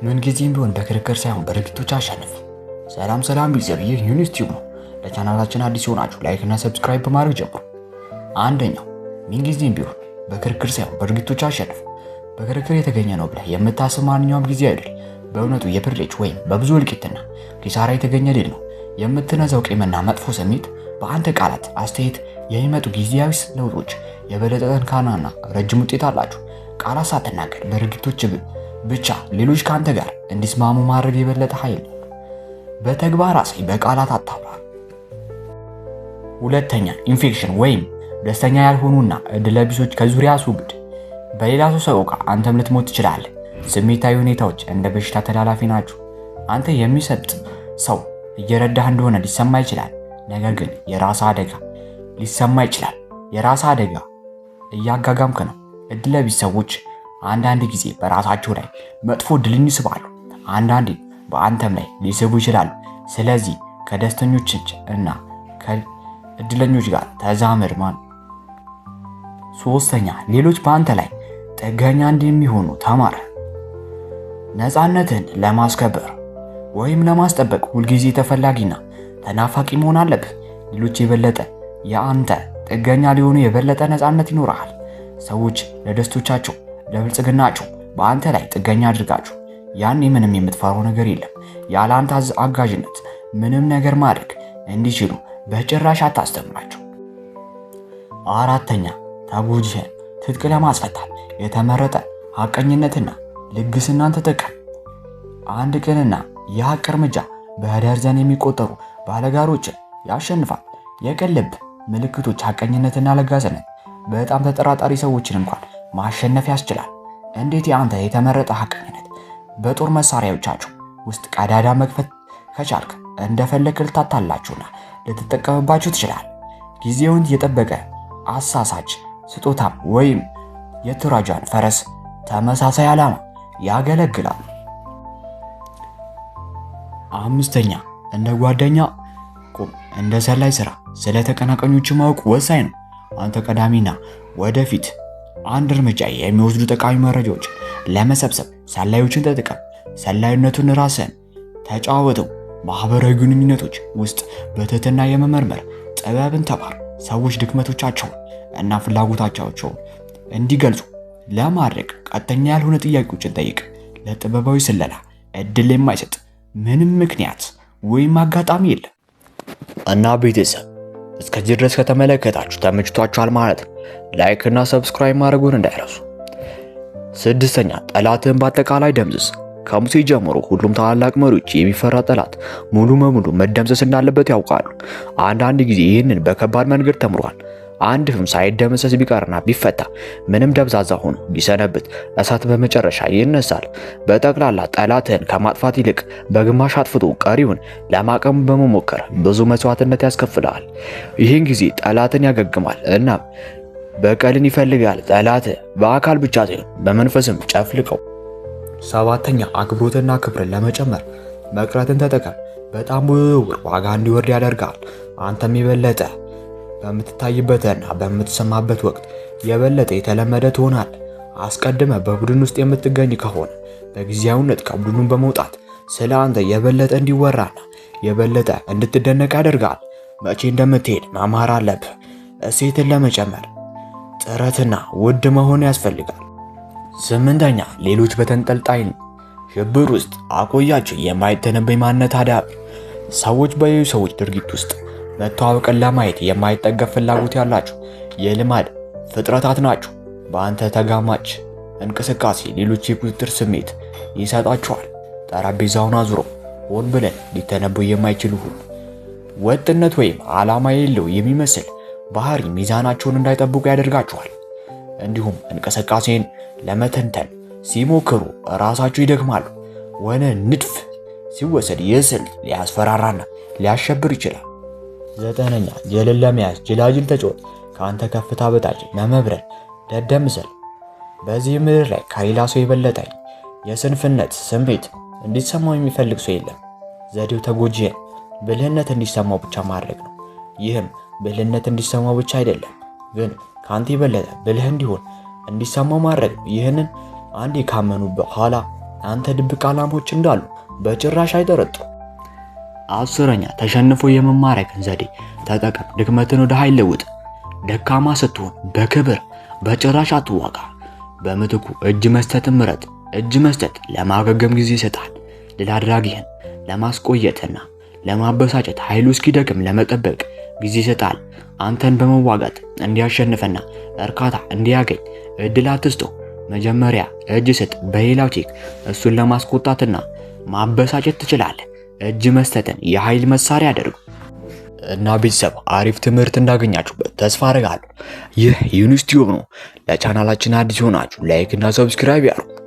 ምንጊዜም ቢሆን በክርክር ሳይሆን በድርጊቶች አሸንፍ። ሰላም ሰላም ቤተሰብ፣ ይህ ዩኒስ ቲዩብ ነው። ለቻናላችን አዲስ የሆናችሁ like እና subscribe በማድረግ ጀምሩ። አንደኛው፣ ምንጊዜም ቢሆን በክርክር ሳይሆን በድርጊቶች አሸንፍ። በክርክር የተገኘ ነው ብለህ የምታስብ ማንኛውም ጊዜ አይደል። በእውነቱ የ privilege ወይም በብዙ እልቂትና ኪሳራ የተገኘ ድል ነው። የምትነዛው ቂምና መጥፎ ስሜት በአንተ ቃላት አስተያየት የሚመጡ ጊዜያዊ ለውጦች የበለጠ ጠንካራና ረጅም ውጤት አላቸው። ቃላት ሳትናገር በድርጊቶች ብቻ ሌሎች ከአንተ ጋር እንዲስማሙ ማድረግ የበለጠ ኃይል ነው። በተግባር አሳይ፣ በቃላት አታብራ። ሁለተኛ፣ ኢንፌክሽን ወይም ደስተኛ ያልሆኑና እድለቢሶች ከዙሪያ አስወግድ። በሌላ ሰው ሰቆቃ አንተም ልትሞት ትችላለህ። ስሜታዊ ሁኔታዎች እንደ በሽታ ተላላፊ ናቸው። አንተ የሚሰጥ ሰው እየረዳህ እንደሆነ ሊሰማ ይችላል። ነገር ግን የራስ አደጋ ሊሰማ ይችላል። የራስ አደጋ እያጋጋምክ ነው። እድለቢስ ሰዎች አንዳንድ ጊዜ በራሳቸው ላይ መጥፎ እድልን ይስባሉ። አንዳንዴ በአንተም ላይ ሊስቡ ይችላሉ። ስለዚህ ከደስተኞች እና ከእድለኞች ጋር ተዛመድ ማን። ሶስተኛ፣ ሌሎች በአንተ ላይ ጥገኛ እንደሚሆኑ ተማር። ነፃነትን ለማስከበር ወይም ለማስጠበቅ ሁልጊዜ ተፈላጊና ተናፋቂ መሆን አለብህ። ሌሎች የበለጠ የአንተ ጥገኛ ሊሆኑ የበለጠ ነፃነት ይኖርሃል። ሰዎች ለደስቶቻቸው፣ ለብልጽግናቸው በአንተ ላይ ጥገኛ አድርጋቸው። ያኔ ምንም የምትፈራው ነገር የለም። ያለ አንተ አጋዥነት ምንም ነገር ማድረግ እንዲችሉ በጭራሽ አታስተምራቸው። አራተኛ፣ ተጎጂህን ትጥቅ ለማስፈታት የተመረጠ ሐቀኝነትና ልግስናን ተጠቀም። አንድ ቅንና የሐቅ እርምጃ በደርዘን የሚቆጠሩ ባለጋሮችን ያሸንፋል። የቅን ልብ ምልክቶች ሐቀኝነትና ለጋስነት በጣም ተጠራጣሪ ሰዎችን እንኳን ማሸነፍ ያስችላል። እንዴት የአንተ የተመረጠ ሐቀኝነት በጦር መሳሪያዎቻቸው ውስጥ ቀዳዳ መክፈት ከቻልክ እንደፈለክ ልታታላችሁና ልትጠቀምባችሁ ትችላል። ጊዜውን የጠበቀ አሳሳች ስጦታም ወይም የትራጃን ፈረስ ተመሳሳይ ዓላማ ያገለግላል። አምስተኛ፣ እንደ ጓደኛ ቁም፣ እንደ ሰላይ ስራ። ስለ ተቀናቃኞች ማወቅ ወሳኝ ነው። አንተ ቀዳሚና ወደፊት አንድ እርምጃ የሚወስዱ ጠቃሚ መረጃዎችን ለመሰብሰብ ሰላዮችን ተጠቀም። ሰላይነቱን ራስህን ተጫወተው። ማህበራዊ ግንኙነቶች ውስጥ በትህትና የመመርመር ጥበብን ተማር። ሰዎች ድክመቶቻቸውን እና ፍላጎታቸውን እንዲገልጹ ለማድረግ ቀጥተኛ ያልሆነ ጥያቄዎችን ጠይቅ። ለጥበባዊ ስለላ እድል የማይሰጥ ምንም ምክንያት ወይም አጋጣሚ የለም። እና ቤተሰብ፣ እስከዚህ ድረስ ከተመለከታችሁ ተመችቷችኋል ማለት ነው። Like እና subscribe ማድረጉን እንዳይረሱ። ስድስተኛ፣ ጠላትህን በአጠቃላይ ደምስስ። ከሙሴ ጀምሮ ሁሉም ታላላቅ መሪዎች የሚፈራ ጠላት ሙሉ በሙሉ መደምሰስ እንዳለበት ያውቃሉ። አንዳንድ ጊዜ ይህንን በከባድ መንገድ ተምሯል። አንድ ፍም ሳይደመሰስ ቢቀርና ቢፈታ፣ ምንም ደብዛዛ ሆኖ ቢሰነብት እሳት በመጨረሻ ይነሳል። በጠቅላላ ጠላትህን ከማጥፋት ይልቅ በግማሽ አጥፍቶ ቀሪውን ለማቀም በመሞከር ብዙ መስዋዕትነት ያስከፍልሃል። ይህን ጊዜ ጠላትን ያገግማል እናም በቀልን ይፈልጋል። ጠላት በአካል ብቻ ሳይሆን በመንፈስም ጨፍልቀው። ሰባተኛ፣ አክብሮትና ክብርን ለመጨመር መቅረትን ተጠቀም። በጣም ዝውውር ዋጋ እንዲወርድ ያደርጋል። አንተም የበለጠ በምትታይበትና በምትሰማበት ወቅት የበለጠ የተለመደ ትሆናል። አስቀድመ በቡድን ውስጥ የምትገኝ ከሆነ በጊዜያዊነት ከቡድኑ በመውጣት ስለ አንተ የበለጠ እንዲወራና የበለጠ እንድትደነቅ ያደርጋል። መቼ እንደምትሄድ መማር አለብህ። እሴትን ለመጨመር ጥረትና ውድ መሆን ያስፈልጋል። ስምንተኛ፣ ሌሎች በተንጠልጣይ ሽብር ውስጥ አቆያቸው። የማይተነበይ ማንነት አዳብር። ሰዎች በሌሎች ሰዎች ድርጊት ውስጥ መተዋወቅን ለማየት የማይጠገብ ፍላጎት ያላቸው የልማድ ፍጥረታት ናቸው። በአንተ ተጋማች እንቅስቃሴ ሌሎች የቁጥጥር ስሜት ይሰጣቸዋል። ጠረጴዛውን አዙረው ሆን ብለን ሊተነበዩ የማይችሉ ሁን። ወጥነት ወይም ዓላማ የሌለው የሚመስል ባህሪ ሚዛናቸውን እንዳይጠብቁ ያደርጋቸዋል። እንዲሁም እንቅስቃሴን ለመተንተን ሲሞክሩ ራሳቸው ይደክማሉ። ወደ ንድፍ ሲወሰድ ይህ ስልት ሊያስፈራራና ሊያሸብር ይችላል። ዘጠነኛ፣ ጅልን ለመያዝ ጅላጅል ተጫወት። ከአንተ ከፍታ በታች ለመብረር ደደብ ምሰል። በዚህ ምድር ላይ ከሌላ ሰው የበለጠ የስንፍነት ስሜት እንዲሰማው የሚፈልግ ሰው የለም። ዘዴው ተጎጂን ብልህነት እንዲሰማው ብቻ ማድረግ ነው። ይህም ብልህነት እንዲሰማው ብቻ አይደለም፣ ግን ከአንተ የበለጠ ብልህ እንዲሆን እንዲሰማው ማድረግ ነው። ይህንን አንዴ ካመኑ በኋላ አንተ ድብቅ ዓላማዎች እንዳሉ በጭራሽ አይጠረጥሩ። 10ኛ፣ ተሸንፎ የመማረክን ዘዴ ተጠቀም። ድክመትን ወደ ኃይል ለውጥ። ደካማ ስትሆን በክብር በጭራሽ አትዋጋ። በምትኩ እጅ መስጠትን ምረጥ። እጅ መስጠት ለማገገም ጊዜ ይሰጣል። ድል አድራጊህን ለማስቆየትና ለማበሳጨት ኃይሉ እስኪደክም ለመጠበቅ ጊዜ ይሰጣል። አንተን በመዋጋት እንዲያሸንፍና እርካታ እንዲያገኝ እድል አትስጠው። መጀመሪያ እጅ ስጥ። በሌላው ቼክ እሱን ለማስቆጣትና ማበሳጨት ትችላለህ። እጅ መስጠትን የኃይል መሳሪያ አድርጉ። እና ቤተሰብ አሪፍ ትምህርት እንዳገኛችሁበት ተስፋ አደርጋለሁ። ይህ ዩኒስቲዩብ ነው። ለቻናላችን አዲስ ሆናችሁ like እና subscribe ያድርጉ።